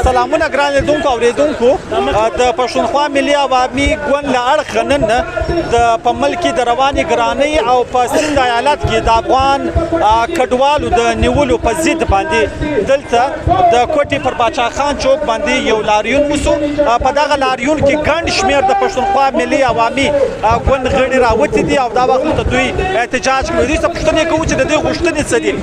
سلامونه ګران لیدونکو اورېدونکو. د پښتونخوا ملي عوامي ګوند له اړخه نن د په ملک کې د روانې ګرانۍ او په سند ایالت کې د افغان کډوالو د نیولو په ضد باندې دلته د کوټې پر باچا خان چوک باندې یو لاریون وسو. په دغه لاریون کې ګڼ شمېر د پښتونخوا ملي عوامي ګوند غړي راوتي دي او دا وخت ته دوی احتجاج کوي. دوی څه پوښتنې کوو چې د دوی غوښتنې څه دي؟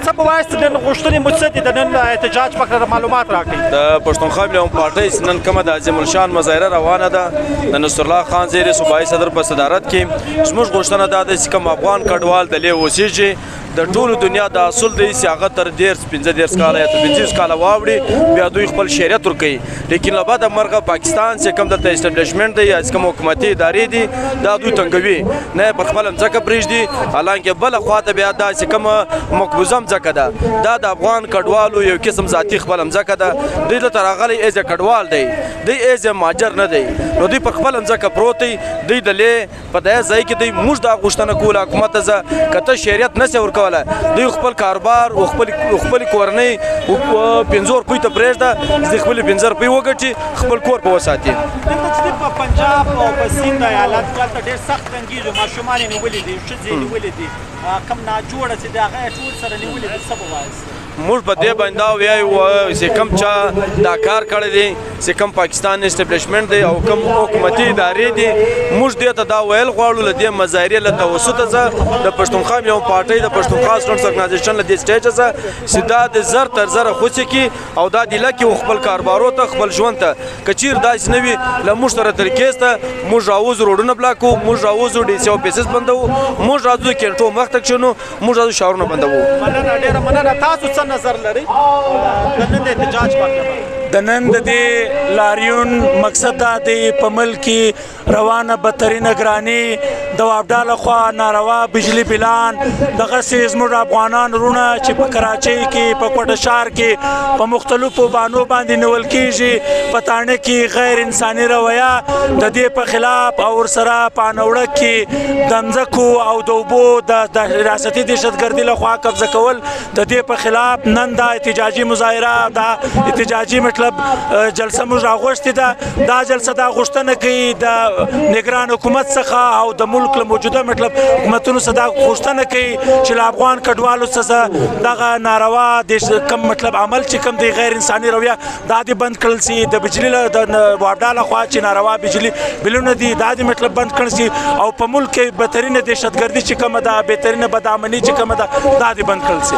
څه به وایاست، نن غوښتنې مو څه دي؟ د نن احتجاج په اړه معلومات راکړئ. د پښتونخوا ملي عوامي پارټۍ نن کومه د عظیم الشان مظاهره روانه ده د نصرالله خان زیري صوبایي صدر په صدارت کې، زموږ غوښتنه دا ده چې کوم افغان کډوال د لې اوسېږي، د ټولو دنیا د اصول دی چې هغه تر 35 کاله یا تر 25 کاله واوړي، بیا دوی خپل شهریت ورکوي. لیکن له بده مرغه پاکستان چې کوم دلته اسټبلشمنټ دی یا کوم حکومتي ادارې دي، دا دوی تنګوي، نه پر خپله مځکه پرېږدي. حالانکه بله خواته بیا دا چې کومه مقبوضه مځکه ده، دا د افغان کډوالو یو قسم ذاتي خپله مځکه ده. دوی دلته راغلی as a کډوال دی، دوی as a مهاجر نه دی، نو دوی پر خپله مځکه پروت دی. دوی د لې په دې ځای کې دی. موږ دا غوښتنه کوله حکومت ته، که ته شهریت نه سې ورکولی، دوی خپل کاروبار او خپل کورنۍ 5 روپۍ ته پرېږده چې خپلې 5 روپۍ وګټي، خپل کور په وساتي. دلته چې په پنجاب او په سیند ایالت کې هلته ډېر سخت تنګېږي، ماشومان یې نیولي دي، ښځې یې نیولي دي، کوم ناجوړه چې د هغه یې ټول سره نیولي دي، څه به وایاست؟ موږ په دې باندې دا وایو چې کوم چا دا کار کړی دی، چې کوم پاکستان اسټبلشمنټ دی او کوم حکومتي ادارې دي، موږ دې ته دا ویل غواړو له دې مظاهرې له توسطه څخه د پښتونخوا ملي عوامي پارټۍ د پښتونخوا سټوډنټس ارګنایزیشن له دې سټیج څخه چې دا د زر تر زره خوشې کړي او دا د لکې او خپل کاربارو ته خپل ژوند ته. که چېرې داسې نه وي، له موږ سره طریقې سته، موږ راوځو روډونه بلاک کوو، موږ راوځو ډي سي افیسز بندوو، موږ راځو کینټو مخ ته کښېنو، موږ راځو ښارونه بندوو. مننه، ډېره مننه. تاسو څه نظر لرئ د نن د احتجاج په هکله؟ د نن د دې لاریون مقصد دا دی، په ملک کې روانه بدترینه ګراني، د واپډا لخوا ناروا بجلي بلان، دغسې زموږ افغانان وروڼه چې په کراچۍ کې، په کوټه ښار کې په مختلفو بانو باندې نیول کیږي، په تاڼه کې غیر انساني رویه، د دې په خلاف او ورسره په انوړه کې د مځکو او د اوبو د ریاستي دهشتګردي لخوا قبضه کول، د دې په خلاف نن دا احتجاجي مظاهره، دا احتجاجي مطلب جلسه موږ راغوښتې ده. دا جلسه دا غوښتنه کوي د نګران حکومت څخه او د ملک له موجوده مطلب حکومتونو څخه دا غوښتنه کوي چې له افغان کډوالو څخه دغه ناروا د کم مطلب عمل چې کوم دی، غیر انساني رویه، دا دې بند کړل سي. د بجلي له د واپډا لخوا چې ناروا بجلي بلونه دي، دا دې مطلب بند کړل سي او په ملک کې بهترینه دهشتګردي چې کومه ده، بهترینه بدامني چې کومه ده، دا دې بند کړل سي.